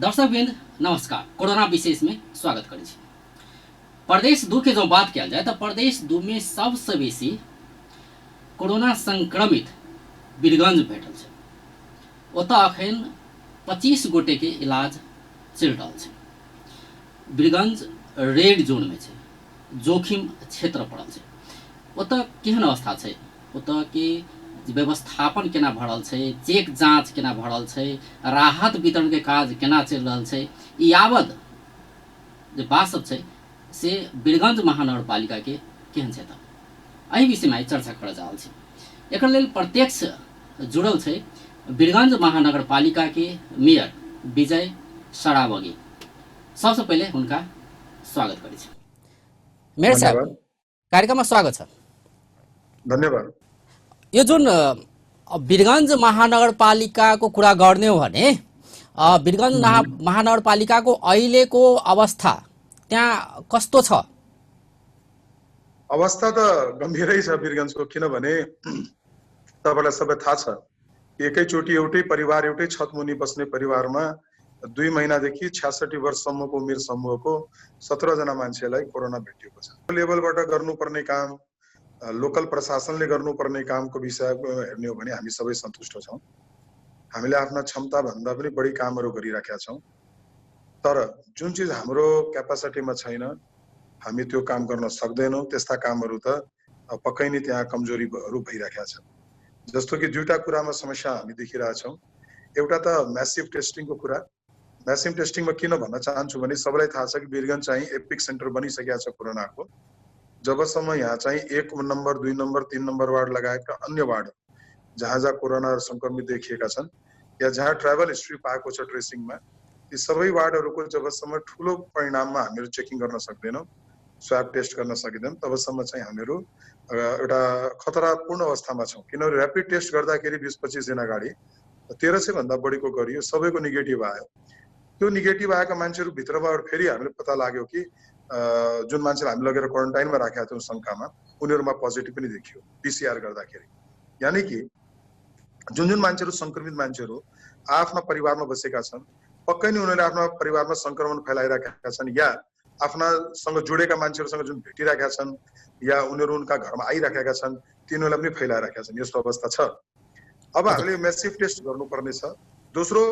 दर्शकवृंद नमस्कार। कोरोना विशेष में स्वागत करै छी। प्रदेश 2 के जो बात किया जाए तो प्रदेश 2 में सबसे बेसी कोरोना संक्रमित वीरगंज भेटल छै। ओतऽ अखन 25 गोटे के इलाज चल रहा है। वीरगंज रेड जोन में छै, जोखिम क्षेत्र पड़ल छै। ओतऽ केहन अवस्था छै, ओतऽ के व्यवस्थापन केना भ रहल छै, चेक जांच केना भ रहल छै, राहत वितरण के काज केना चल रहल छै, ई यावत जे बात सब छै से वीरगंज महानगरपालिका के केहन छै, एहि विषय में चर्चा कर रहल छी। एकर लेल प्रत्यक्ष जुड़ल छै वीरगंज महानगरपालिका के मेयर विजय सरावगी। सबसे पहले हुनका स्वागत करै छी। मेयर साहब, कार्यक्रम में स्वागत छ। धन्यवाद। यो जुन वीरगंज महानगरपालिका को कुरा गर्ने हो भने वीरगंज महानगरपालिका को अहिलेको अवस्था त्यहाँ कस्तो छ? अवस्था त गम्भीरै छ वीरगंजको, किनभने तपाईलाई सबै थाहा छ एकैचोटि एउटै परिवार एउटै छतमुनि बस्ने परिवारमा 2 महिनादेखि 66 वर्षसम्मको उमेर समूहको 17 जना मान्छेलाई कोरोना भेटिएको छ। लेभलबाट गर्नुपर्ने काम, लोकल प्रशासनले गर्नुपर्ने कामको विषयमा हेर्ने हो भने हामी सबै सन्तुष्ट छौं। हामीले आफ्ना क्षमता भन्दा पनि बढी कामहरू गरिराखेका छौं। तर जुन चीज हाम्रो क्यापासिटीमा छैन, हामी त्यो काम गर्न सक्दैनौं। त्यस्ता कामहरू त पक्कै नै त्यहाँ कमजोरीहरू भइराखेका छन्। जस्तो कि दुईटा कुरामा समस्या हामी देखिरहेका छौं। एउटा त म्यासिभ टेस्टिङको कुरा। म्यासिभ टेस्टिङमा किन भन्न चाहन्छु भने सबैलाई थाहा छ कि वीरगंज चाहिँ एपिक सेन्टर बनिसकेको छ कोरोनाको। जबसम्म यहाँ चाहिँ 1 नम्बर 2 नम्बर 3 नम्बर वार्ड लगायतका अन्य वार्ड जहाँ जहाँ कोरोना संक्रमित देखिएका छन् या जहाँ ट्राभल हिस्ट्री पाएको छ ट्रेसिङमा, ती सबै वार्डहरूको जबसम्म ठुलो परिणाममा हामीहरू चेकिङ गर्न सक्दैनौं, स्वाब टेस्ट गर्न सकिँदैन, तबसम्म चाहिँ हामीहरू एउटा खतरापूर्ण अवस्थामा छौं। किनभने र्यापिड टेस्ट गर्दाखेरि 20-25 दिन अगाडि 1300 भन्दा बढीको गरियो, सबैको नेगेटिभ आयो। त्यो नेगेटिभ आएका मान्छेहरू भित्रबाट फेरि हामीले पत्ता लाग्यो कि जुन मान्छेलाई हामी लगेर क्वारेन्टाइनमा राखेका थियौं शंकामा, उनीहरूमा पोजिटिभ पनि देखियो पीसीआर गर्दाखेरि। यानी कि जुन मान्छेहरू संक्रमित मान्छेहरू आफ्ना परिवारमा बसेका छन्, पक्कै नै उनीहरूले आफ्ना परिवारमा संक्रमण फैलाइराखेका छन् या आफ्नासँग जोडेका मान्छेहरूसँग जुन भेटिराखेका छन् या उनीहरू उनका घरमा आइराखेका छन्, तिनीहरूलाई पनि फैलाइराखेका छन्। यस्तो अवस्था छ। अब हामीले म्यासिभ टेस्ट गर्नुपर्ने छ। दोस्रो,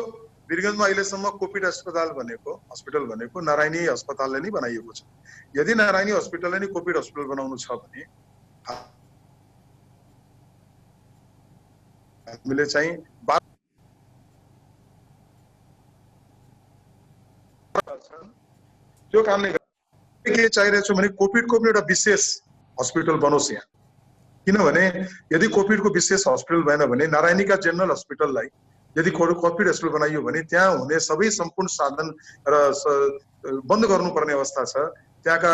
वीरगंजमा अहिलेसम्म कोभिड अस्पताल बनेको, हस्पिटल बनेको नारायणी अस्पतालले नै बनाइएको छ। यदि नारायणी अस्पतालले नै कोभिड अस्पताल बनाउनु छ भने हामीले चाहिँ त्यो कामले के चाहिरहेको छ भने कोभिडको पनि एउटा विशेष हस्पिटल बनोस् यहाँ। किनभने यदि कोभिडको विशेष हस्पिटल भएन भने नारायणीका जेनरल हस्पिटललाई यदि कोभिड हस्पिटल बनाइयो भने त्यहाँ हुने सबै सम्पूर्ण साधन र बन्द गर्नुपर्ने अवस्था छ। त्यहाँका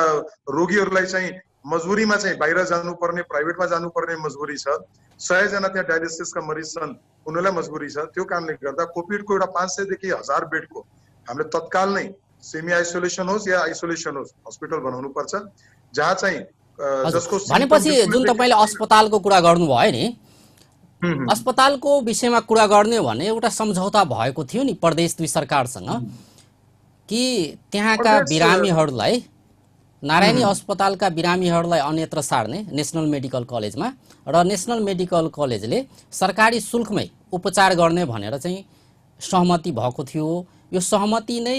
रोगीहरूलाई चाहिँ मजबुरीमा चाहिँ बाहिर जानुपर्ने, प्राइभेटमा जानुपर्ने मजबुरी छ। 100 जना त्यहाँ डायलिसिसका मरिज छन्, उनीहरूलाई मजबुरी छ। त्यो कारणले गर्दा कोभिडको एउटा 500 देखि 1000 बेडको हामीले तत्काल नै सेमी आइसोलेसन होस् या आइसोलेसन होस् हस्पिटल बनाउनु पर्छ, जहाँ चाहिँ जसको भनेपछि जुन तपाईले अस्पतालको कुरा गर्नुभयो नि, अस्पतालको विषयमा कुरा गर्ने भने एउटा सम्झौता भएको थियो नि प्रदेश 2 सरकारसँग कि त्यहाँका बिरामीहरूलाई, नारायणी अस्पतालका बिरामीहरूलाई अन्यत्र सार्ने नेशनल मेडिकल कलेजमा, र नेशनल मेडिकल कलेजले सरकारी शुल्कमै उपचार गर्ने भनेर चाहिँ सहमति भएको थियो। यो सहमति नै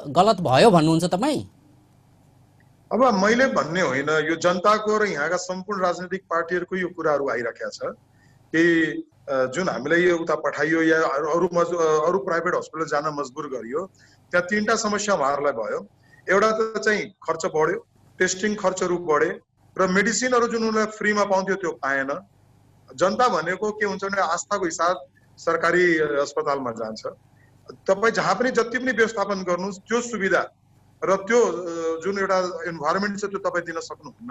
गलत भयो भन्नुहुन्छ तपाई? अब मैले भन्ने होइन, यो जनताको र यहाँका सम्पूर्ण राजनीतिक पार्टीहरूको यो कुराहरू आइराखेका छ कि जुन हामीलाई यो उता पठाइयो या अरू प्राइभेट हस्पिटल जान मजबुर गरियो, त्यहाँ 3टा समस्या उहाँहरूलाई भयो। एउटा त चाहिँ खर्च बढ्यो, टेस्टिङ खर्चहरू बढे र मेडिसिनहरू जुन उनीहरूलाई फ्रीमा पाउँथ्यो त्यो पाएन। जनता भनेको के हुन्छ भने आस्थाको हिसाब सरकारी अस्पतालमा जान्छ। तपाई जहाँ पनि जति पनि व्यवस्थापन गर्नुस् त्यो सुविधा र त्यो जुन एउटा इन्भाइरोमेन्ट छ त्यो तपाई दिन सक्नुहुन्न।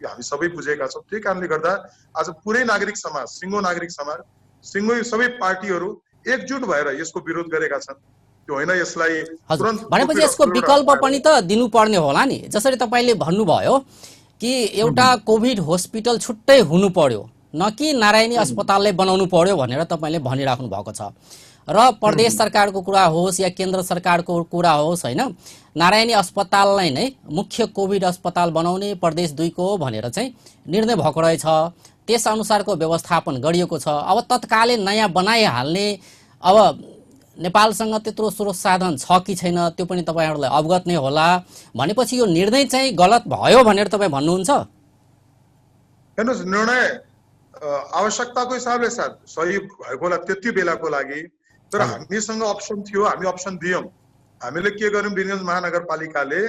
यो हामी सबै बुझेका छौं। त्यही कारणले गर्दा आज पुरै नागरिक समाज, सिङ्गो नागरिक समाज, सिङ्गो सबै पार्टीहरू एकजुट भएर यसको विरोध गरेका छन्। त्यो होइन यसलाई तुरन्त भनेपछि यसको विकल्प पनि त दिनुपर्ने होला नि। जसरी तपाईले भन्नुभयो कि एउटा कोभिड हस्पिटल छुट्टै हुनु पर्यो, न कि नारायणी अस्पतालले बनाउनु पर्यो भनेर तपाईले भनिराख्नु भएको छ। र प्रदेश सरकारको कुरा होस् या केन्द्र सरकारको कुरा होस् हैन, नारायणी अस्पताललाई नै मुख्य कोभिड अस्पताल बनाउने प्रदेश 2 को हो भनेर चाहिँ निर्णय भएको रहेछ। त्यस अनुसारको व्यवस्थापन गरिएको छ। अब तत्कालै नयाँ बनाइहाल्ने अब नेपालसँग त्यत्रो स्रोत साधन छ कि छैन त्यो पनि तपाईहरुलाई अवगत नै होला। भनेपछि यो निर्णय चाहिँ गलत भयो भनेर तपाई भन्नुहुन्छ? हेर्नुस्, निर्णय आवश्यकताको हिसाबले साथ सही भएको होला त्यति बेलाको लागि, तर हामीसँग अप्सन थियो, हामी अप्सन दियौं। हामीले के गर्यौं, वीरगञ्ज महानगरपालिकाले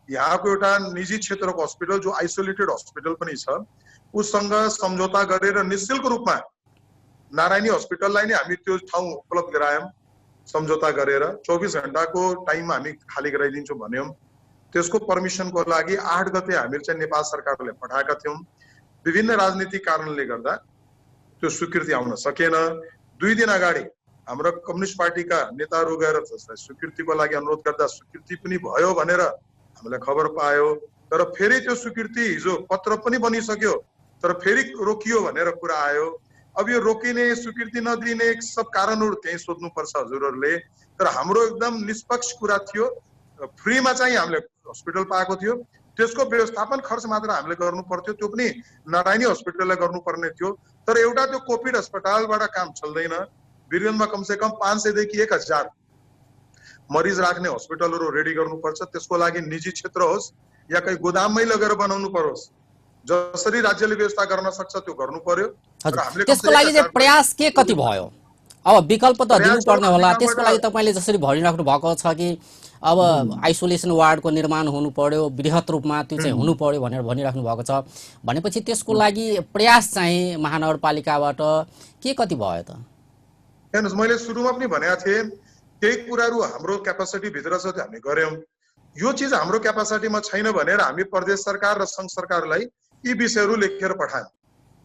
यहाँको एउटा निजी क्षेत्रको हस्पिटल जो आइसोलेटेड हस्पिटल पनि छ उसँग सम्झौता गरेर निशुल्क रूपमा नारायणी हस्पिटललाई नै हामी त्यो ठाउँ उपलब्ध गरायौं। सम्झौता गरेर 24 घण्टाको टाइममा हामी खाली गराइदिन्छौँ भन्यौं। त्यसको पर्मिसनको लागि 8 गते हामीले चाहिँ नेपाल सरकारले पठाएका थियौं। विभिन्न राजनीतिक कारणले गर्दा त्यो स्वीकृति आउन सकेन। 2 दिन अगाडि हाम्रो कम्युनिस्ट पार्टीका नेताहरू गएर स्वीकृतिको लागि अनुरोध गर्दा स्वीकृति पनि भयो भनेर हामीलाई खबर पायो। तर फेरि त्यो स्वीकृति हिजो पत्र पनि बनिसक्यो, तर फेरि रोकियो भनेर कुरा आयो। अब यो रोकिने, स्वीकृति नदिने सब कारणहरू त्यही सोध्नुपर्छ हजुरहरूले। तर हाम्रो एकदम निष्पक्ष कुरा थियो। फ्रीमा चाहिँ हामीले हस्पिटल पाएको थियो। त्यसको व्यवस्थापन खर्च मात्र हामीले गर्नु पर्थ्यो, त्यो पनि नारायणी हस्पिटललाई गर्नुपर्ने थियो। तर एउटा त्यो कोभिड अस्पतालबाट काम चल्दैन। वीरगञ्जमा कमसे कम 500 देखि 1000 मरिज राख्ने हस्पिटलहरू रेडी गर्नुपर्छ। त्यसको लागि निजी क्षेत्र होस् या कहीँ गोदाममै लगेर बनाउनु परोस्, जसरी राज्यले व्यवस्था गर्न सक्छ त्यो गर्नु पर्यो। र हामीले त्यसको लागि चाहिँ प्रयास के कति भयो? अब विकल्प त दिनुपर्ने होला। त्यसको लागि तपाईले जसरी भनिराख्नु भएको छ कि अब आइसोलेसन वार्डको निर्माण हुनु पर्यो, बृहत रूपमा त्यो चाहिँ हुनु पर्यो भनेर भनिराख्नु भएको छ। भनेपछि त्यसको लागि प्रयास चाहिँ महानगरपालिकाबाट के कति भयो त? हेर्नुस्, मैले सुरुमा पनि भनेको थिएँ केही कुराहरू हाम्रो क्यापासिटी भित्र छ त्यो हामी गर्यौं। यो चिज हाम्रो क्यापासिटीमा छैन भनेर हामी प्रदेश सरकार र संघ सरकारलाई यी विषयहरू लेखेर पठायौं।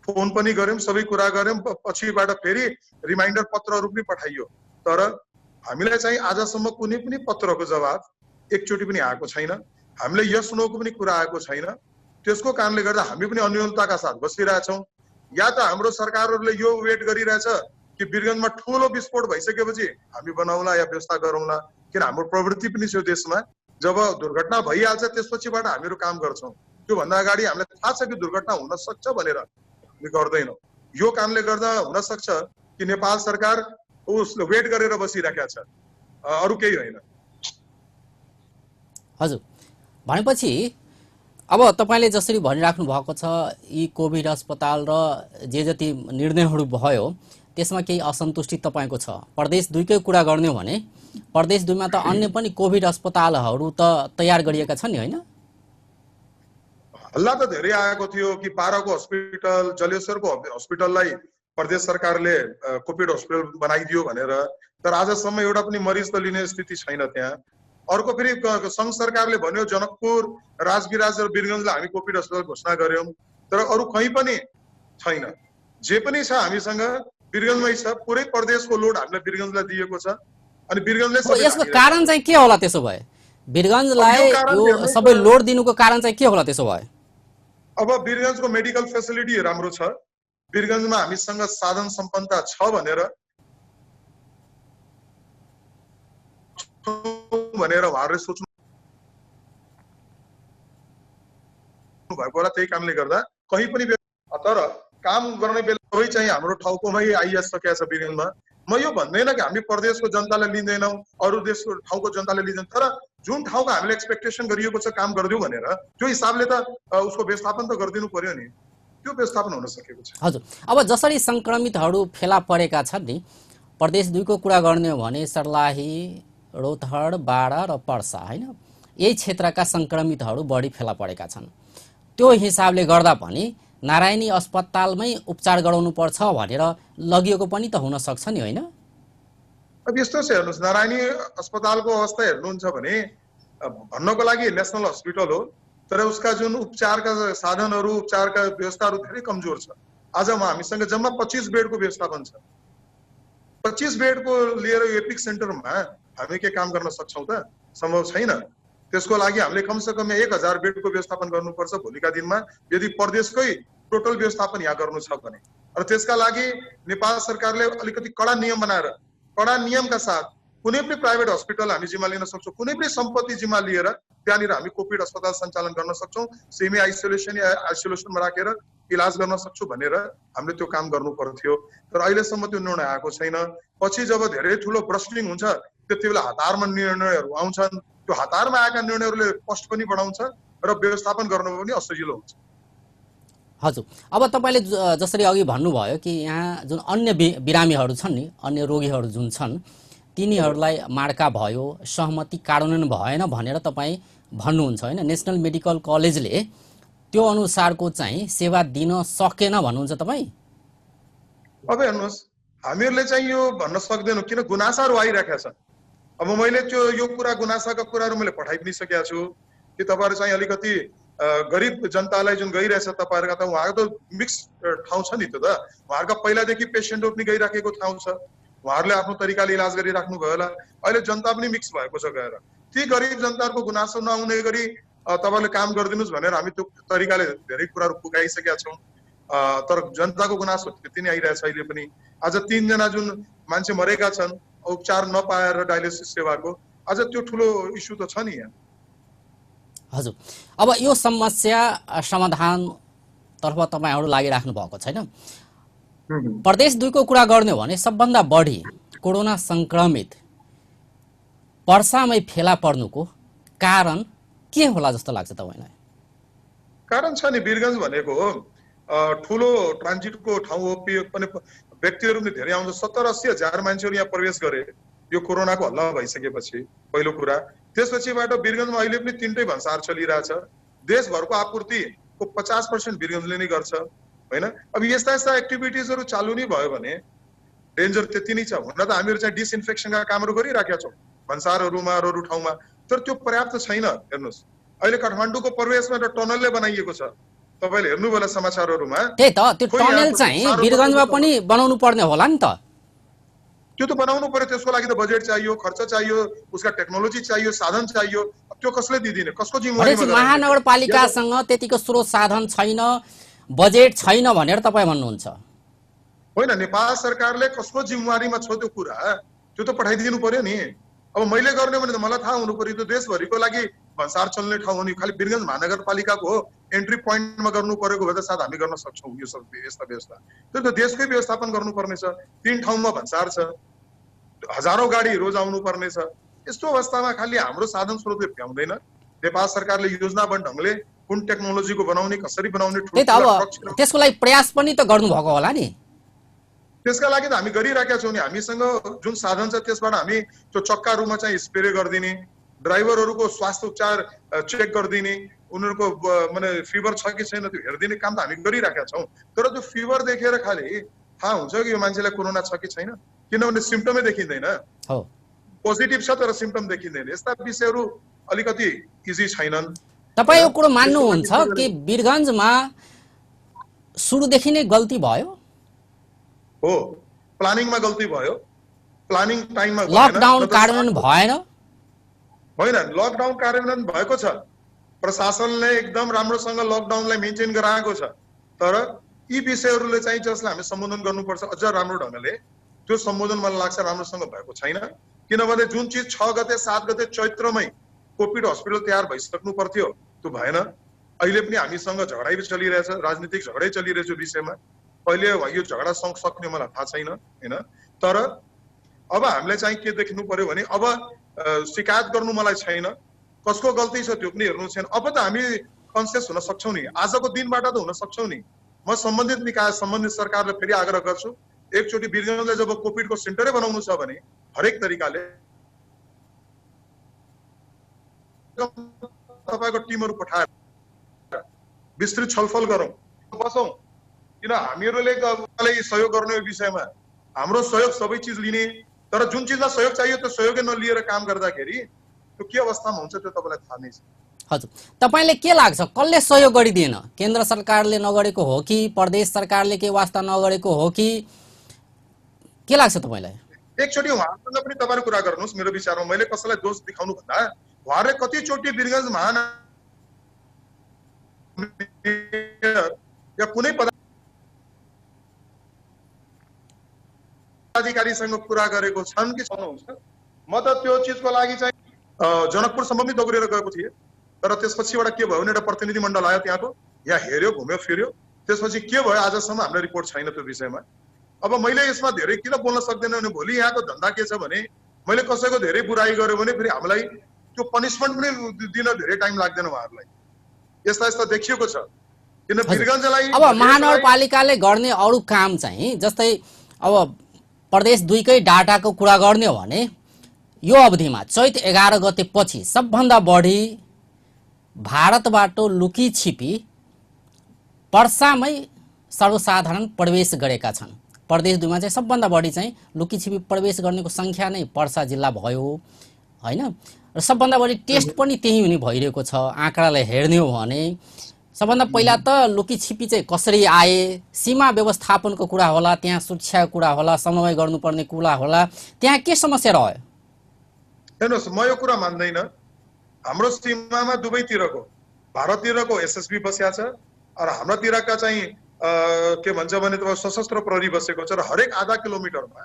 फोन पनि गर्यौं, सबै कुरा गर्यौं। पछिबाट फेरि रिमाइन्डर पत्रहरू पनि पठाइयो। तर हामीलाई चाहिँ आजसम्म कुनै पनि पत्रको जवाब एकचोटि पनि आएको छैन। हामीले यस नोको पनि कुरा आएको छैन। त्यसको कारणले गर्दा हामी पनि अन्योन्यताका साथ बसिरहेछौँ। या त हाम्रो सरकारहरूले यो वेट गरिरहेछ कि वीरगञ्जमा ठुलो विस्फोट भइसकेपछि हामी बनाउला या व्यवस्था गरौँला, किन हाम्रो प्रवृत्ति पनि छ देशमा जब दुर्घटना भइहाल्छ त्यसपछिबाट हामीहरू काम गर्छौँ। त्योभन्दा अगाडि हामीलाई थाहा छ कि दुर्घटना हुन सक्छ भनेर हामी गर्दैनौँ। यो कारणले गर्दा हुन सक्छ कि नेपाल सरकार उसले वेट गरेर बसिरहेको छ, अरू केही होइन। हजुर, भनेपछि अब तपाईले जसरी भनिराख्नु भएको छ यी कोभिड अस्पताल र जे जति निर्णयहरू भयो त्यसमा केही असन्तुष्टि तपाईको छ। प्रदेश 2 कै कुरा गर्ने हो भने प्रदेश 2 मा त अन्य पनि कोभिड अस्पतालहरू त तयार गरिएका छन् नि, हैन? हल्ला त धेरै आएको थियो कि पाराको हस्पिटल, जलेश्वरको हस्पिटललाई प्रदेश सरकारले कोभिड हस्पिटल बनाइदियो भनेर। तर आजसम्म एउटा पनि मरिज त लिने स्थिति छैन त्यहाँ। अर्को फेरि संघ सरकारले भन्यो जनकपुर, राजविराज र वीरगञ्जलाई हामी कोभिड अस्पताल घोषणा गर्यौं, तर अरू कहीँ पनि छैन। जे पनि छ हामीसँग वीरगञ्जमै छ। पुरै प्रदेशको लोड हामीले वीरगञ्जलाई दिएको छ अनि वीरगञ्जले सबै। यसको कारण चाहिँ के होला त्यसो भए? वीरगञ्जलाई यो सबै लोड दिनुको कारण चाहिँ के होला त्यसो भए? अब वीरगञ्जको मेडिकल फेसिलिटी राम्रो छ। वीरगञ्जमा हामीसँग साधन सम्पन्नता छ भनेर उहाँहरूले सोच्नु भएको होला। त्यही कारणले गर्दा कहीँ पनि, तर काम गर्ने बेला सबै चाहिँ हाम्रो ठाउँकोमै आइसकेको छ वीरगञ्जमा। म यो भन्दैन कि हामी प्रदेशको जनतालाई लिँदैनौँ, अरू देशको ठाउँको जनतालाई लिँदैन, तर जुन ठाउँको हामीले एक्सपेक्टेसन गरिएको छ काम गरिदिउँ भनेर त्यो हिसाबले त उसको व्यवस्थापन त गरिदिनु पर्यो नि। त्यो व्यवस्थापन हुन सकेको छ। हजुर, अब जसरी संक्रमितहरू फेला परेका छन् नि, प्रदेश 2 को कुरा गर्ने हो भने सर्लाही, रौतहट, बारा र पर्सा, हैन, यही क्षेत्रका संक्रमितहरू बढी फेला परेका छन्। त्यो हिसाबले गर्दा पनि नारायणी अस्पतालमै उपचार गराउनु पर्छ भनेर लगिएको पनि त हुन सक्छ नि, हैन? अब यस्तो छ, हेर्नुहोस्, नारायणी अस्पतालको अवस्था हेर्नुहुन्छ भने भन्नको लागि नेसनल हस्पिटल हो, तर उसका जुन उपचारका साधनहरू, उपचारका व्यवस्थाहरू धेरै कमजोर छ। आज हामीसँग जम्मा 25 बेडको व्यवस्थापन छ। 25 बेडको लिएर एपिक सेन्टरमा हामी के काम गर्न सक्छौँ त? सम्भव छैन। त्यसको लागि हामीले कमसेकम 1000 बेडको व्यवस्थापन गर्नुपर्छ भोलिका दिनमा, यदि प्रदेशकै टोटल व्यवस्थापन यहाँ गर्नु छ भने। र त्यसका लागि नेपाल सरकारले अलिकति कडा नियम बनाएर कडा नियमका साथ कुनै पनि प्राइभेट हस्पिटल हामी जिम्मा लिन सक्छौँ, कुनै पनि सम्पत्ति जिम्मा लिएर त्यहाँनिर हामी कोभिड अस्पताल सञ्चालन गर्न सक्छौँ, सेमी आइसोलेसन या आइसोलेसनमा राखेर इलाज गर्न सक्छौँ भनेर हामीले त्यो काम गर्नु पर्थ्यो। तर अहिलेसम्म त्यो निर्णय आएको छैन। पछि जब धेरै ठुलो ब्रस्टिङ हुन्छ त्यति बेला हतारमा निर्णयहरू आउँछन्, त्यो हतारमा आएका निर्णयहरूले कस्ट पनि बढाउँछ र व्यवस्थापन गर्न पनि असजिलो हुन्छ। हजुर, अब तपाईँले जसरी अघि भन्नुभयो कि यहाँ जुन अन्य बिरामीहरू छन् नि, अन्य रोगीहरू जुन छन् तिनीहरूलाई मार्का भयो, सहमति कार्यान्वयन भएन भनेर तपाईँ भन्नुहुन्छ होइन। नेसनल मेडिकल कलेजले त्यो अनुसारको चाहिँ सेवा दिन सकेन भन्नुहुन्छ तपाईँ? अब हेर्नुहोस्, हामीहरूले चाहिँ यो भन्न सक्दैनौँ किन गुनासाहरू आइरहेका छन्। अब मैले यो गुनासाका कुराहरू मैले पठाइ पनि सकेका छु कि तपाईँहरू चाहिँ अलिकति गरिब जनतालाई जुन गइरहेछ तपाईँहरूका, त उहाँको त मिक्स ठाउँ छ नि, त्यो त उहाँहरूका पहिलादेखि पेसेन्टहरू पनि गइराखेको ठाउँ छ, उहाँहरूले आफ्नो तरिकाले इलाज गरिराख्नु भयो होला। अहिले जनता पनि मिक्स भएको छ गएर। ती गरिब जनताहरूको गुनासो नआउने गरी तपाईँहरूले काम गरिदिनुहोस् भनेर हामी त्यो तरिकाले धेरै कुराहरू पुगाइसकेका छौँ। तर जनताको गुनासो त्यति नै आइरहेछ अहिले पनि। आज 3 जना जुन मान्छे मरेका छन् उपचार नपाएर डायलिसिस सेवाको, आज त्यो ठुलो इस्यु त छ नि यहाँ। हजुर, अब यो समस्या समाधानतर्फ तपाईँहरू लागिराख्नु भएको छैन। प्रदेश 2 को कुरा गर्ने हो भने सबभन्दा बढी कोरोना संक्रमित पर्सामै फेला पर्नुको कारण के होला जस्तो लाग्छ तपाईँलाई? कारण छ नि, वीरगञ्ज भनेको ठुलो ट्रान्जिटको ठाउँ हो। पनि व्यक्तिहरू पनि धेरै आउँछ। 70-80 हजार मान्छेहरू यहाँ प्रवेश गरे यो कोरोनाको हल्ला भइसकेपछि, पहिलो कुरा। त्यसपछिबाट वीरगञ्जमा अहिले पनि 3टै भन्सार चलिरहेछ। देशभरको आपूर्तिको 50% वीरगञ्जले नै गर्छ होइन। अब यस्ता यस्ता एक्टिभिटिजहरू चालु नै भयो भने डेन्जर त्यति नै छ। हुन त हामीहरू चाहिँ डिसइन्फेक्सनका कामहरू गरिराखेका छौँ भन्सारहरूमा र अरू ठाउँमा, तर त्यो पर्याप्त छैन। हेर्नुहोस्, अहिले काठमाडौँको प्रवेशमा एउटा टनलले बनाइएको छ, तपाईँले हेर्नु होला समाचारहरूमा। त्यही त, त्यो टनल चाहिँ वीरगञ्जमा पनि बनाउनु पर्ने होला नि त। त्यो त बनाउनु पर्यो, त्यसको लागि त बजेट चाहियो, खर्च चाहियो, उसका टेक्नोलोजी चाहियो, साधन चाहियो। त्यो कसले दिदिने, कसको जिम्मेवारीमा? महानगरपालिकासँग त्यतिको स्रोत साधन छैन, बजेट छैन भनेर तपाईँ भन्नुहुन्छ? होइन, नेपाल सरकारले कसको जिम्मेवारीमा छ त्यो कुरा, त्यो त पठाइदिनु पर्यो नि। अब मैले गर्ने भने त मलाई थाहा हुनु पर्यो। त्यो देशभरिको लागि भन्सार चल्ने ठाउँ हो नि, खालि वीरगञ्ज महानगरपालिकाको हो एन्ट्री पोइन्टमा गर्नु परेको भए त सायद हामी गर्न सक्छौँ यो सब व्यवस्था। त्यो त देशकै व्यवस्थापन गर्नुपर्ने छ। 3 ठाउँमा भन्सार छ, हजारौं गाडी रोज आउनु पर्ने छ। यस्तो अवस्थामा खालि हाम्रो साधन स्रोतले भ्याउँदैन। नेपाल सरकारले योजनाबद्ध ढङ्गले कुन टेक्नोलोजीको बनाउने, कसरी बनाउने, त्यसको लागि प्रयास पनि त गर्नुभएको होला नि। त्यसका लागि त हामी गरिराखेका छौँ नि। हामीसँग जुन साधन छ त्यसबाट हामी त्यो चक्काहरूमा चाहिँ स्प्रे गरिदिने, ड्राइभरहरूको स्वास्थ्य उपचार चेक गरिदिने, उनीहरूको माने फिभर छ कि छैन त्यो हेरिदिने काम त हामी गरिराखेका छौँ। तर त्यो फिभर देखेर खालि थाहा हुन्छ कि यो मान्छेलाई कोरोना छ कि छैन, किनभने सिम्पटमै देखिँदैन। पोजिटिभ छ तर सिम्पटम देखिँदैन। यस्ता विषयहरू अलिकति इजी छैनन्। तपाईँ यो कुरो मान्नुहुन्छ कि वीरगञ्जमा सुरुदेखि नै गल्ती भयो? हो, प्लानिङमा गल्ती भयो। प्लानिङ टाइममा लकडाउन कार्यान्वयन भएन? होइन, लकडाउन कार्यान्वयन भएको छ। प्रशासनले एकदम राम्रोसँग लकडाउनलाई मेन्टेन गराएको छ। तर यी विषयहरूले चाहिँ जसलाई हामी सम्बोधन गर्नुपर्छ अझ राम्रो ढङ्गले, त्यो सम्बोधन मलाई लाग्छ राम्रोसँग भएको छैन। किनभने जुन चिज 6 गते 7 गते चैत्रमै कोभिड हस्पिटल तयार भइसक्नु पर्थ्यो त्यो भएन। अहिले पनि हामीसँग झगडै चलिरहेछ, राजनीतिक झगडै चलिरहेछ विषयमा। कहिले यो झगडा सक्ने मलाई थाहा छैन होइन। तर अब हामीले चाहिँ के देख्नु पर्यो भने अब शिकायत गर्नु मलाई छैन, कसको गल्ती छ त्यो पनि हेर्नु छैन। अब त हामी कन्सियस हुन सक्छौँ नि, आजको दिनबाट त हुन सक्छौँ नि। म सम्बन्धित निकाय, सम्बन्धित सरकारले फेरि आग्रह गर्छु, एकचोटि वीरगञ्जलाई जब कोभिडको सेन्टरै बनाउनु छ भने हरेक तरिकाले तपाईँको टिमहरू पठाएर विस्तृत छलफल गरौँ, बसौँ। किन हामीहरूले सहयोग गर्ने विषयमा हाम्रो सहयोग सबै चिज लिने, तर जुन चिजमा सहयोग चाहियो त्यो सहयोगै नलिएर काम गर्दाखेरि त्यो के अवस्थामा हुन्छ त्यो तपाईँलाई थाहा नै छ। हजुर, तपाईँले के लाग्छ कसले सहयोग गरिदिएन? केन्द्र सरकारले नगरेको हो कि प्रदेश सरकारले के वास्ता नगरेको हो कि के लाग्छ तपाईँलाई? एकचोटि उहाँसँग पनि तपाईँले कुरा गर्नुहोस्। मेरो विचारमा मैले कसैलाई दोष देखाउनु भन्दा उहाँहरूले कतिचोटि वीरगञ्ज या कुनै जिल्लाधिकारीसँग कुरा गरेको छन् कि छनुहुन्छ। म त त्यो चिजको लागि चाहिँ जनकपुरसम्म पनि दौडेर गएको थिएँ, तर त्यसपछिबाट के भयो भने एउटा प्रतिनिधि मण्डल आयो त्यहाँको, यहाँ हेऱ्यो, घुम्यो फिर्यो, त्यसपछि के भयो आजसम्म हाम्रो रिपोर्ट छैन त्यो विषयमा। अब मैले यसमा धेरै किन बोल्न सक्दैन भने भोलि यहाँको धन्दा के छ भने मैले कसैको धेरै बुराई गर्यो भने फेरि हामीलाई त्यो पनिसमेन्ट पनि दिन धेरै टाइम लाग्दैन उहाँहरूलाई। यस्ता यस्ता देखिएको छ। किन वीरगञ्जलाई अब महानगरपालिकाले गर्ने अरू काम चाहिँ जस्तै अब प्रदेश 2 कै डाटाको कुरा गर्ने हो भने यो अवधिमा चैत 11 गते पछि सबभन्दा बढी भारतबाट लुकी छिपी पर्सामै सर्वसाधारण प्रवेश गरेका छन्। प्रदेश 2 मा चाहिँ सबभन्दा बढी चाहिँ लुकी छिपी प्रवेश गर्नेको संख्या नै पर्सा जिल्ला भयो हैन, र सबभन्दा बढी टेस्ट पनि त्यही हुने भइरहेको छ। आँकडालाई हेर्ने हो भने सबभन्दा पहिला त लुकी छिपी चाहिँ कसरी आए, सीमा व्यवस्थापनको कुरा होला, त्यहाँ सुरक्षाको कुरा होला, समन्वय गर्नुपर्ने कुरा होला, त्यहाँ के समस्या रह्यो? हेर्नुहोस्, म यो कुरा मान्दैन। हाम्रो सीमामा दुवैतिरको भारततिरको एसएसबी बसेको छ र हाम्रोतिरका चाहिँ के भन्छ भने सशस्त्र प्रहरी बसेको छ र हरेक आधा किलोमिटरमा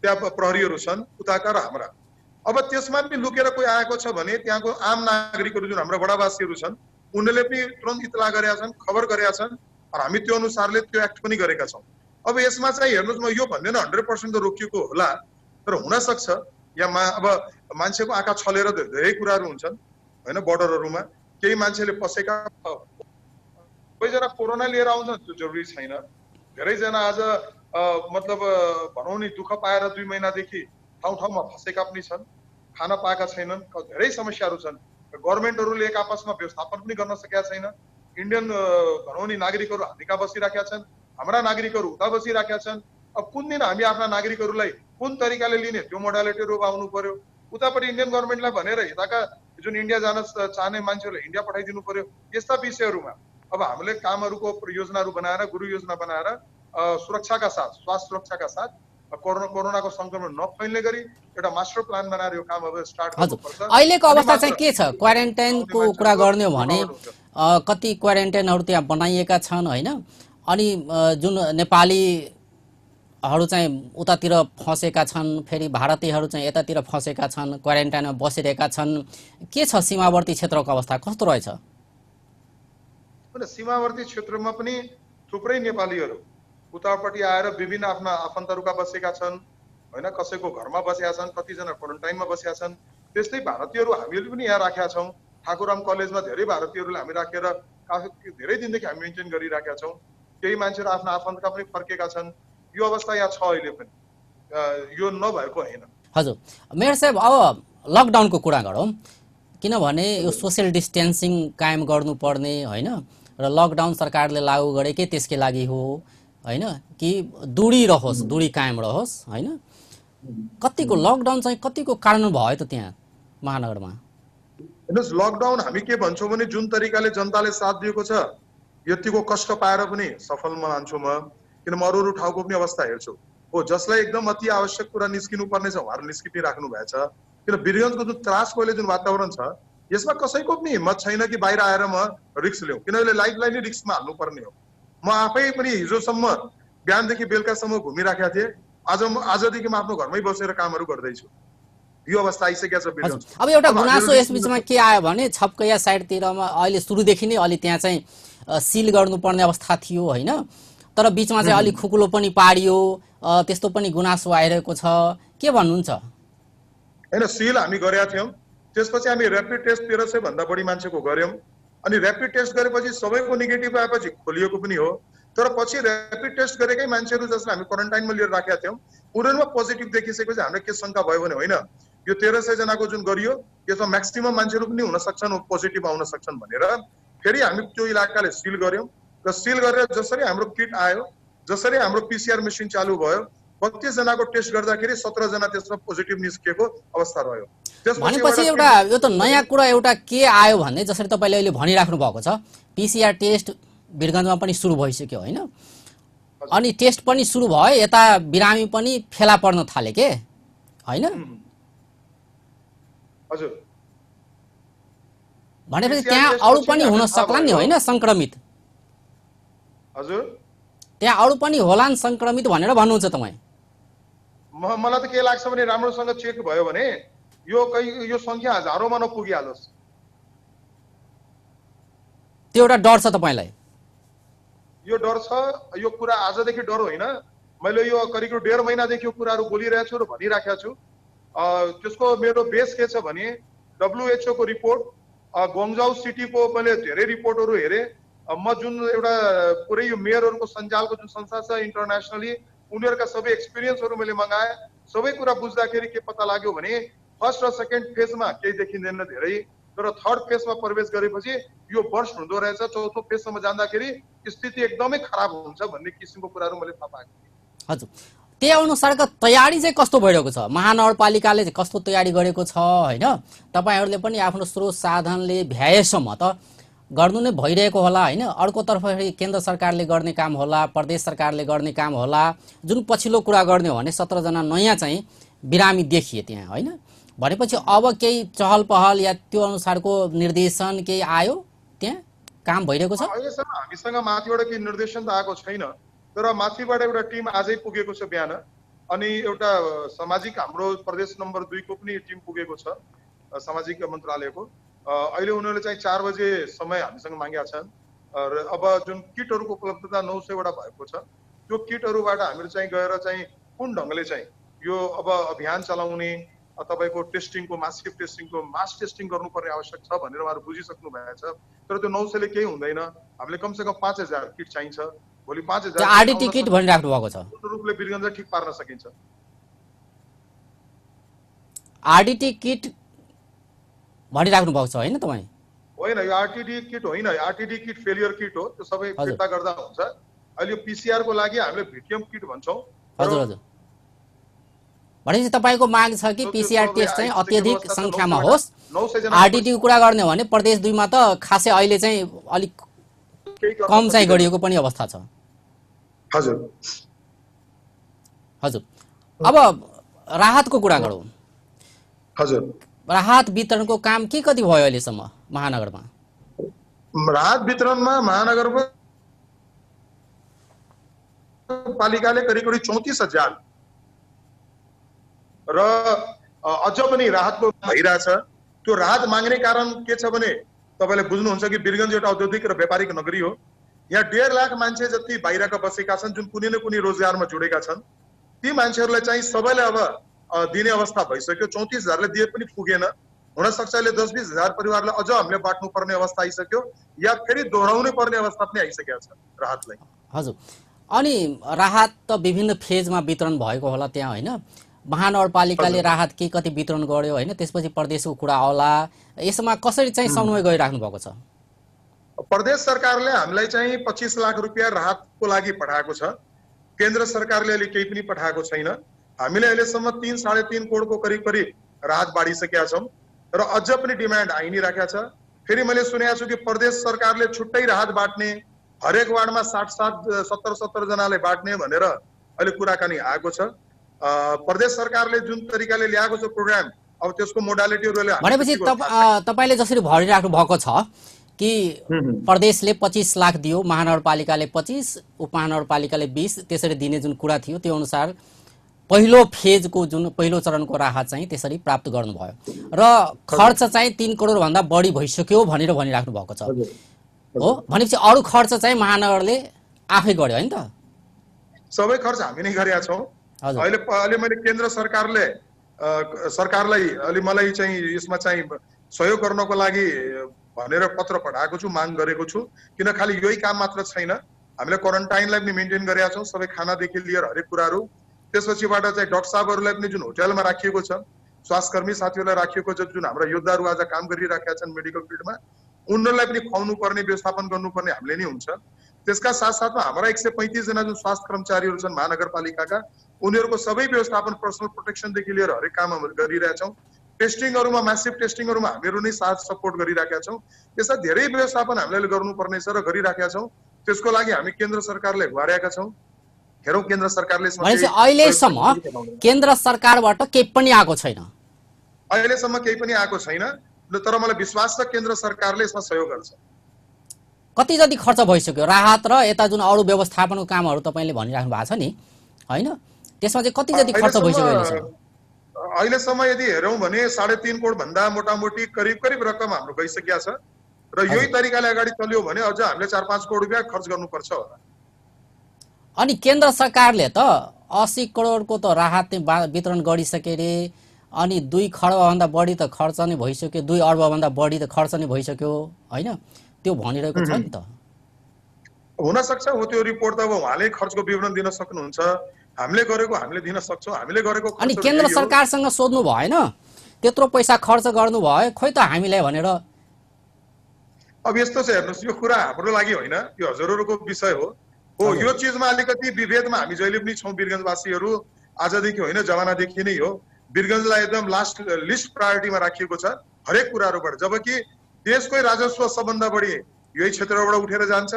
त्यहाँ प्रहरीहरू छन्, उताका र हाम्रा। अब त्यसमा पनि लुकेर कोही आएको छ भने त्यहाँको आम नागरिकहरू जुन हाम्रो बडावासीहरू छन् उनीहरूले पनि तुरन्त इतला गरेका छन्, खबर गरेका छन् र हामी त्यो अनुसारले त्यो एक्ट पनि गरेका छौँ। अब यसमा चाहिँ हेर्नुहोस्, म यो भन्दैन 100% त रोकिएको होला, तर हुन सक्छ यहाँ अब मान्छेको आँखा छलेर धेरै कुराहरू हुन्छन् हैन। बर्डरहरूमा केही मान्छेले पसेका, कोहीजना कोरोना लिएर आउँछ त्यो जरुरी छैन। धेरैजना आज मतलब भनौँ नि दुःख पाएर 2 महिनादेखि ठाउँ ठाउँमा फसेका पनि छन्, खान पाएका छैनन्, धेरै समस्याहरू छन्। गभर्नमेन्टहरूले एक आपसमा व्यवस्थापन पनि गर्न सकेका छैन। इन्डियन भनौँ नि नागरिकहरू हामीका बसिराखेका छन्, हाम्रा नागरिकहरू उता बसिराखेका छन्। अब कुन दिन हामी आफ्ना नागरिकहरूलाई कुन तरिकाले लिने त्यो मोडालिटीहरू आउनु पर्यो। उतापट्टि इन्डियन गभर्नमेन्टलाई भनेर यताका जुन इन्डिया जान चाहने मान्छेहरूले इन्डिया पठाइदिनु पर्यो। यस्ता विषयहरूमा अब हामीले कामहरूको योजनाहरू बनाएर, गुरु योजना बनाएर सुरक्षाका साथ, स्वास्थ्य सुरक्षाका साथ कोरोनाको संक्रमण नफैल्ने गरी एउटा मास्टर प्लान बनाएर यो काम अब स्टार्ट गर्नुपर्छ। अहिलेको अवस्था चाहिँ के छ? क्वारेन्टाइनको कुरा गर्ने हो भने कति क्वारेन्टाइनहरू त्यहाँ बनाइएका छन् हैन, अनि जुन नेपालीहरू चाहिँ उतातिर फसेका छन्, फेरि भारतीयहरू चाहिँ यतातिर फसेका छन्, क्वारेन्टाइनमा बसिरहेका छन्, के छ सीमावर्ती क्षेत्रको अवस्था कस्तो रहेछ? सीमावर्ती क्षेत्रमा पनि थुप्रै नेपालीहरू उतापट्टि आएर विभिन्न आफ्ना आफन्तहरूका बसेका छन् हैन, कसैको घरमा बसेका छन्, कतिजना क्वारेन्टाइनमा बसेका छन्। त्यस्तै भारतीयहरू हामीले पनि यहाँ राखेका छौँ। ठाकुराम कलेजमा धेरै भारतीयहरूलाई हामी राखेर धेरै दिनदेखि हामी मेन्टेन गरिराखेका छौँ। केही मान्छेहरू आफ्ना आफन्तका पनि फर्केका छन्। यो अवस्था यहाँ छ अहिले पनि, यो नभएको होइन। हजुर मेयर साहब, अब लकडाउनको कुरा गरौँ, किनभने यो सोसियल डिस्टेन्सिङ कायम गर्नुपर्ने हैन, र लकडाउन सरकारले लागू गरेकै त्यसकै लागि हो हैन, कि दूरी रहोस्, दूरी कायम रहोस् हैन। कतिको लकडाउन चाहिँ कतिको कारण भयो त त्यहाँ महानगरमा? हेर्नुहोस्, लकडाउन हामी के भन्छौँ भने जुन तरिकाले जनताले साथ दिएको छ, यतिको कष्ट पाएर पनि सफल मान्छु म। किन म अरू ठाउँको पनि अवस्था हेर्छु, हो जसलाई एकदम अति आवश्यक कुरा निस्किनु पर्ने छ उहाँहरू निस्किपि राख्नु भएछ। किन वीरगञ्जको जुन त्रासको अहिले जुन वातावरण छ यसमा कसैको पनि हिम्मत छैन कि बाहिर आएर म रिस्क लिउँ, किन अहिले लाइफलाई नै रिस्कमा हाल्नुपर्ने हो। म आफै पनि हिजोसम्म बिहानदेखि बेलुकासम्म घुमिराखेका थिएँ, आजदेखि म आफ्नो घरमै बसेर कामहरू गर्दैछु। यो अवस्था आइसकेको छ वीरगञ्ज। अब एउटा गुनासो यस बीचमा के आयो भने छपकैया साइडतिरमा अहिले सुरुदेखि नै अलि त्यहाँ चाहिँ सिल गर्नुपर्ने अवस्था थियो हैन, तर बीचमा चाहिँ अलि खुकुलो पनि पारियो, त्यस्तो पनि गुनासो आइरहेको छ, के भन्नुहुन्छ? हैन, सिल हामी गरेका थियौँ, त्यसपछि हामी ऱ्यापिड टेस्ट 1300 भन्दा बढी मान्छेको गर्यौँ, अनि ऱ्यापिड टेस्ट गरेपछि सबैको नेगेटिभ आएपछि खोलिएको पनि हो। तर पछि ऱ्यापिड टेस्ट गरेकै मान्छेहरू जसलाई हामी क्वारेन्टाइनमा लिएर राखेका थियौँ उनीहरूमा पोजिटिभ देखिसकेपछि हाम्रो के शङ्का भयो भने होइन यो 1300 जनाको जुन गरियो यसमा म्याक्सिमम मान्छेहरू पनि हुन सक्छन्, पोजिटिभ आउन सक्छन् भनेर फेरि हामी त्यो इलाकाले सिल गर्यौँ। र सिल गरेर जसरी हाम्रो किट आयो, जसरी हाम्रो पिसिआर मेसिन चालु भयो, 32 जनाको टेस्ट गर्दाखेरि 17 जना त्यसमा पोजिटिभ निस्किएको अवस्था रह्यो। भनेपछि एउटा यो त नयाँ कुरा एउटा के आयो भने जसरी तपाईँले अहिले भनिराख्नु भएको छ, पिसिआर टेस्ट वीरगञ्जमा पनि सुरु भइसक्यो हैन, अनि टेस्ट पनि सुरु भयो, यता बिरामी पनि फेला पर्न थाले के हैन? हजुर, भनेपछि त्यहाँ अरू पनि हुन सक्ला नि होइन संक्रमित? हजुर, त्यहाँ अरू पनि होलान् संक्रमित भनेर भन्नुहुन्छ तपाईँ? मलाई त के लाग्छ भने राम्रोसँग चेक भयो भने यो संख्या हजारौंमा नपुगिहालोस्। त्यो एउटा डर छ तपाईलाई? यो डर छ। यो कुरा आजदेखि डर होइन, मैले यो करिब 1.5 महिनादेखि यो कुराहरू बोलिरहेको छु र भनिराखेको छु। त्यसको मेरो बेस के छ भने WHO को रिपोर्ट, ग्वाङ्जाउ सिटीको मैले धेरै रिपोर्टहरू हेरेँ। म जुन एउटा पुरै यो मेयरहरूको सञ्जालको जुन संस्था छ इन्टरनेसनली, उनीहरूका सबै एक्सपिरियन्सहरू मैले मगाएँ। सबै कुरा बुझ्दाखेरि के पत्ता लाग्यो भने फर्स्ट र सेकेन्ड फेजमा केही देखिँदैन धेरै, तर थर्ड फेजमा प्रवेश गरेपछि यो बर्स्ट हुँदो रहेछ। चौथो फेजसम्म जाँदाखेरि स्थिति एकदमै खराब हुन्छ भन्ने किसिमको कुराहरू मैले थाहा पाएको थिएँ। हजुर, त्यही अनुसारको तयारी चाहिँ कस्तो भइरहेको छ? महानगरपालिकाले चाहिँ कस्तो तयारी गरेको छ होइन? तपाईहरूले पनि आफ्नो स्रोत साधनले भ्याएसम्म त गर्नु नै भइरहेको होला होइन? अर्कोतर्फ केन्द्र सरकारले गर्ने काम होला, प्रदेश सरकारले गर्ने काम होला। जुन पछिल्लो कुरा गर्ने हो भने 17 जना नयाँ चाहिँ बिरामी देखिए त्यहाँ होइन? भनेपछि अब केही चहल पहल या त्यो अनुसारको निर्देशन केही आयो त्यहाँ? काम भइरहेको छ? अहिलेसम्म हामीसँग माथिबाट केही निर्देशन त आएको छैन, तर माथिबाट एउटा टिम आजै पुगेको छ बिहान। अनि एउटा सामाजिक हाम्रो प्रदेश नम्बर 2 को पनि टिम पुगेको छ सामाजिक मन्त्रालयको। अहिले उनीहरूले चाहिँ 4 बजे समय हामीसँग मागेका छन् र अब जुन किटहरूको उपलब्धता 900 वटा भएको छ, त्यो किटहरूबाट हामीले चाहिँ गएर चाहिँ कुन ढङ्गले चाहिँ यो अब अभियान चलाउने, तपाईको टेस्टिङको मासिभ टेस्टिङको मास टेस्टिङ गर्नुपर्ने आवश्यक छ भनेर उहाँहरू बुझिसक्नु भएको छ। तर त्यो 900 ले केही हुँदैन, हामीले कमसेकम 5000 किट चाहिन्छ। भोलि 5000 आरडीटी किट भनिराख्नु भएको छ, रूपले वीरगञ्ज ठिक पार्न सकिन्छ। आरडीटी किट भनिराख्नु भएको छ होइन तपाईँ? होइन, यो आरटीडी किट होइन, आरटीडी किट फेलियर किट हो। त्यो सबै फिर्ता गर्दा हुन्छ। अहिले पीसीआर को लागि हामीले भिटिएम किट भन्छौँ। हजुर हजुर, भनेपछि तपाईँको माग छ कि पीसीआर टेस्ट चाहिँ अत्यधिक संख्यामा होस्। आरटीटी को कुरा गर्ने हो भने प्रदेश 2 मा त खासै अहिले चाहिँ अलिक कम चाहिँ गरिएको पनि अवस्था छ। हजुर हजुर, अब राहतको कुरा गरौँ। हजुर, राहत वितरणको काम के कति भयो अहिलेसम्म महानगरमा? राहत वितरणमा महानगरपालिकाले करिब 34,000 र अझ पनि राहतको भइरहेछ। त्यो राहत माग्ने कारण के छ भने तपाईले बुझ्नुहुन्छ कि वीरगञ्ज एउटा औद्योगिक र व्यापारिक नगरी हो। यहाँ 1.5 लाख मान्छे जति बाहिरका बसेका छन्, जुन कुनै न कुनै रोजगारमा जोडेका छन्। ती मान्छेहरूलाई चाहिँ सबैले अब दिने अवस्था भइसक्यो। 34,000 ले दिए पनि पुगेन। हुन सक्छ अहिले 10-20 हजार परिवारलाई अझ हामीले बाट्नु पर्ने अवस्था आइसक्यो, या फेरि दोहोऱ्याउनै पर्ने अवस्था पनि आइसकेको छ राहतलाई। हजुर, अनि राहत त विभिन्न फेजमा वितरण भएको होला त्यहाँ होइन? महानगरपालिकाले राहत के कति वितरण गर्यो होइन? त्यसपछि प्रदेशको कुरा आउला। यसमा कसरी चाहिँ समन्वय गरिराख्नु भएको छ? प्रदेश सरकारले हामीलाई चाहिँ 25 लाख रुपियाँ राहतको लागि पठाएको छ। केन्द्र सरकारले अहिले केही पनि पठाएको छैन। हामीले अहिलेसम्म 3-3.5 करोडको करिब राहत बाँडिसकेका छौँ र अझ पनि डिमान्ड आइ नै राखेको छ। फेरि मैले सुनेको छु कि प्रदेश सरकारले छुट्टै राहत बाँड्ने, हरेक वार्डमा 60-70 जनाले बाँड्ने भनेर अहिले कुराकानी आएको छ। प्रदेश सरकारले जुन तरिकाले ल्याएको छ प्रोग्राम, अब त्यसको मोडालिटीहरूले भनेपछि तपाईले जसरी भनिराख्नु भएको छ कि प्रदेशले 25 लाख दियो, महानगरपालिकाले 25, उपमहानगरपालिकाले 20, त्यसरी दिने जुन कुरा थियो त्यो अनुसार पहिलो फेजको जुन पहिलो चरणको राहत चाहिँ त्यसरी प्राप्त गर्नुभयो र खर्च चाहिँ 3 करोड भन्दा बढी भइसक्यो भनेर भनिराख्नु भएको छ हो? भनेपछि अरु खर्च चाहिँ महानगरले आफै गर्यो हैन त? सबै खर्च हामी नै गरेका छौं। अहिले मैले केन्द्र सरकारलाई अलि मलाई चाहिँ यसमा चाहिँ सहयोग गर्नको लागि भनेर पत्र पठाएको छु, माग गरेको छु। किन खाली यही काम मात्र छैन, हामीले क्वारेन्टाइनलाई पनि मेन्टेन गरेका छौं, सबै खानादेखि लिएर हरेक कुराहरू। त्यसपछिबाट चाहिँ डाक्टर साहबहरूलाई पनि जुन होटलमा राखिएको छ, स्वास्थ्यकर्मी साथीहरूलाई राखिएको छ, जुन हाम्रा योद्धाहरू आज काम गरिराखेका छन् मेडिकल फिल्डमा, उनीहरूलाई पनि खुवाउनु पर्ने, व्यवस्थापन गर्नुपर्ने हामीले नै हुन्छ। त्यसका साथसाथमा हाम्रा 135 जना जुन स्वास्थ्य कर्मचारीहरू छन् महानगरपालिकाका, उनीहरूको सबै व्यवस्थापन, पर्सनल प्रोटेक्सनदेखि लिएर हरेक काम हामी गरिरहेका छौं। टेस्टिङहरूमा, म्यासिभ टेस्टिङहरूमा हामीहरू नै साथ सपोर्ट गरिराखेका छौं। त्यसमा धेरै व्यवस्थापन हामीले गर्नुपर्ने छ र गरिराखेका छौं। त्यसको लागि हामी केन्द्र सरकारले गुहारेका छौं। हेरौं केन्द्र सरकारले अहिलेसम्म केन्द्र सरकारबाट केही पनि आएको छैन। अहिलेसम्म केही पनि आएको छैन, तर मलाई विश्वास छ केन्द्र सरकारले यसमा सहयोग गर्छ। कति जति खर्च भइसक्यो राहत र यता जुन अरु व्यवस्थापनको कामहरू तपाईले भनिराख्नु भएको छ नि हैन? त्यसमा चाहिँ कति जति खर्च भइसक्यो अहिलेसम्म? अहिलेसम्म यदि हेरौँ भने 3.5 करोड भन्दा मोटामोटी करिब रकम हाम्रो गइसकेको छ र यही तरिकाले अगाडि चल्यो भने अझ हामीले 4-5 करोड रुपियाँ खर्च गर्नुपर्छ होला। अनि केन्द्र सरकारले त 80 करोडको त राहत वितरण गरिसके रे, अनि 2 खर्बभन्दा बढी त खर्च नै भइसक्यो, 2 अर्बभन्दा बढी त खर्च नै भइसक्यो होइन, त्यो भनिरहेको छ नि त। हुन सक्छ हो, त्यो रिपोर्ट त अब उहाँले खर्चको विवरण दिन सक्नुहुन्छ, हामीले गरेको हामीले दिन सक्छौँ, हामीले गरेको खर्च। अनि केन्द्र सरकारसँग सोध्नु भएन त्यत्रो पैसा खर्च गर्नु भयो खोइ त हामीलाई भनेर? अब यस्तो छ हेर्नुहोस्, यो कुरा हाम्रो लागि होइन, यो हजुरहरूको विषय हो। यो चिजमा अलिकति विभेदमा हामी जहिले पनि छौँ। वीरगञ्जवासीहरू आजदेखि होइन जमानादेखि नै हो, वीरगञ्जलाई एकदम लिस्ट प्रायोरिटीमा राखिएको छ हरेक कुराहरूबाट, जबकि देशकै राजस्व सबभन्दा बढी यही क्षेत्रबाट उठेर जान्छ।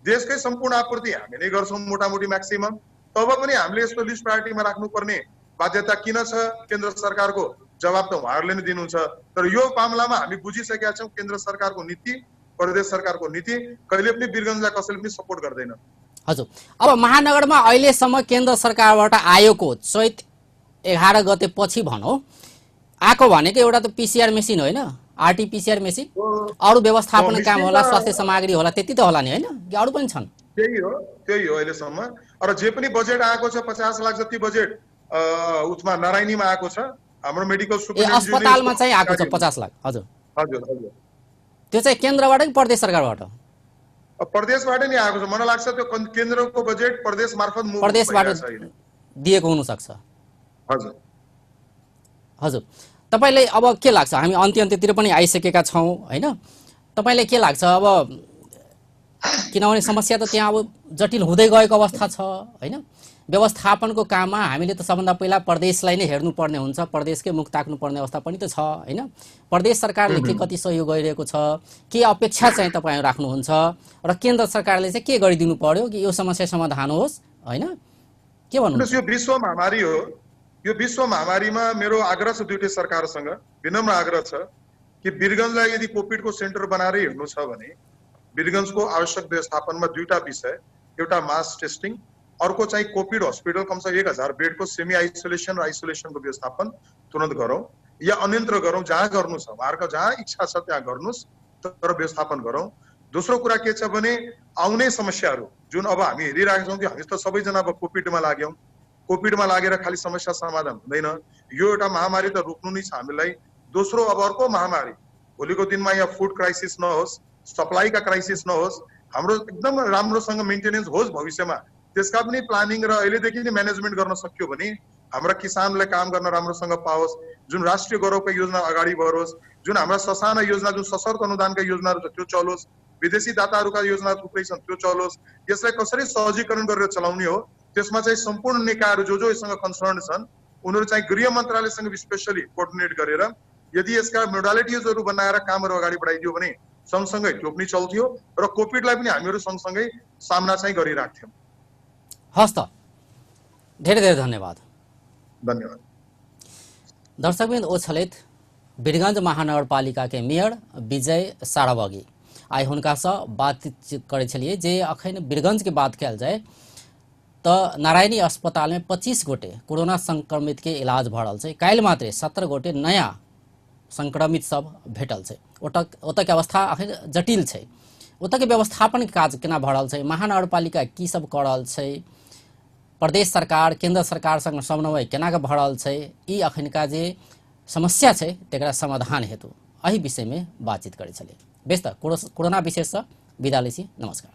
देशकै सम्पूर्ण आपूर्ति हामी नै गर्छौँ मोटामोटी म्याक्सिमम, तब पनि हामीले यसको लिस्ट प्रायोरिटीमा राख्नुपर्ने बाध्यता किन छ? केन्द्र सरकारको जवाब त उहाँहरूले नै दिनुहुन्छ। तर यो मामलामा हामी बुझिसकेका छौँ केन्द्र सरकारको नीति, प्रदेश सरकारको नीति कहिले पनि वीरगञ्जलाई कसैले पनि सपोर्ट गर्दैन। हजुर, अब महानगरमा अहिलेसम्म केन्द्र सरकारबाट आएको चैत 11 गते पछि भनौँ आएको भनेको एउटा त PCR मेसिन होइन, RT-PCR मेसिन, अरू व्यवस्थापन काम होला, स्वास्थ्य सामग्री होला, त्यति त होला नि होइन, कि अरू पनि छन्? त्यही हो अहिलेसम्म। र जे पनि बजेट आएको छ 50 लाख जति बजेट उसमा नारायणीमा आएको छ, हाम्रो मेडिकल सुपरिन्टेन्डेन्ट अस्पतालमा चाहिँ आएको छ 50 लाख। हजुर हजुर, त्यो चाहिँ केन्द्रबाट कि प्रदेश सरकारबाट? प्रदेशबाट नै आएको छ। मलाई लाग्छ त्यो केन्द्रको बजेट प्रदेश मार्फत प्रदेशबाट दिएको हुन सक्छ। हजुर हजुर, तपाईलाई अब के लाग्छ? हामी अन्त्यतिर पनि आइसकेका छौँ होइन, तपाईलाई के लाग्छ अब? किनभने समस्या त त्यहाँ अब जटिल हुँदै गएको अवस्था छ होइन। व्यवस्थापनको काममा हामीले त सबभन्दा पहिला प्रदेशलाई नै हेर्नुपर्ने हुन्छ, प्रदेशकै मुख ताक्नुपर्ने अवस्था पनि त छ होइन। प्रदेश सरकारले के कति सहयोग गरिरहेको छ, के अपेक्षा चाहिँ तपाईँ राख्नुहुन्छ, र केन्द्र सरकारले चाहिँ के गरिदिनु पर्यो कि यो समस्या समाधान होस् होइन, के भन्नुहुन्छ? यो विश्व महामारी हो, यो विश्व महामारीमा मेरो आग्रह छ दुईटै सरकारसँग, विनम्र आग्रह छ कि वीरगञ्जलाई यदि कोभिडको सेन्टर बनाएर हिँड्नु छ भने वीरगञ्जको आवश्यक व्यवस्थापनमा दुईटा विषय, एउटा मास टेस्टिङ, अर्को चाहिँ कोभिड हस्पिटल कमसे 1000 बेडको सेमी आइसोलेसन र आइसोलेसनको व्यवस्थापन तुरन्त गरौँ या अन्यन्त्र गरौँ, जहाँ गर्नु छ उहाँहरूको जहाँ इच्छा छ त्यहाँ गर्नुहोस्, तर व्यवस्थापन गरौँ। दोस्रो कुरा के छ भने आउने समस्याहरू जुन अब हामी हेरिरहेका छौँ कि हामी त सबैजना अब कोभिडमा लाग्यौँ, कोभिडमा लागेर खालि समस्या समाधान हुँदैन, यो एउटा महामारी त रोक्नु नै छ हामीलाई। दोस्रो अब अर्को महामारी, भोलिको दिनमा यहाँ फुड क्राइसिस नहोस्, सप्लाईका क्राइसिस नहोस्, हाम्रो एकदम राम्रोसँग मेन्टेनेन्स होस् भविष्यमा, त्यसका पनि प्लानिङ र अहिलेदेखि नै म्यानेजमेन्ट गर्न सक्यो भने हाम्रा किसानलाई काम गर्न राम्रोसँग पाओस्, जुन राष्ट्रिय गौरवका योजना अगाडि बढोस्, जुन हाम्रा ससाना योजना जुन सशर्त अनुदानका योजनाहरू छ त्यो चलोस्, विदेशी दाताहरूका योजना थुप्रै छन् त्यो चलोस्। यसलाई कसरी सहजीकरण गरेर चलाउने हो, त्यसमा चाहिँ सम्पूर्ण निकायहरू जो यससँग कन्सर्न छन् उनीहरू चाहिँ गृह मन्त्रालयसँग स्पेसली कोअर्डिनेट गरेर यदि यसका मोडालिटिजहरू बनाएर कामहरू अगाडि बढाइदियो भने सँगसँगै त्यो पनि चल्थ्यो र कोभिडलाई पनि हामीहरू सँगसँगै सामना चाहिँ गरिराख्थ्यौँ। हस् त, धेरै धेरै धन्यवाद। धन्यवाद। दर्शकवृन्द, ओछलेत वीरगंज महानगरपालिका के मेयर विजय सारावगी आइ हुनका से बातचीत करे छलिए जे अखन वीरगंज के बात कल जाए तो नारायणी अस्पताल में 25 गोटे कोरोना संक्रमित के इलाज भ रहल छै, काल्हि मात्रे 17 गोटे नया संक्रमित सब भेटल छै। ओतऽ के अवस्था अखन जटिल छै, ओतऽ के व्यवस्थापन के काज केना भ रहल छै, महानगरपालिका की सब कर रहल छै, प्रदेश सरकार केंद्र सरकार संग समन्वय केना के भ रहल छै, ई अखनका जे समस्या छै तेकरा समाधान हेतु एहि विषय में बातचीत करे छलिए। बेस त कोरोना विशेष से विदा लै छी, नमस्कार।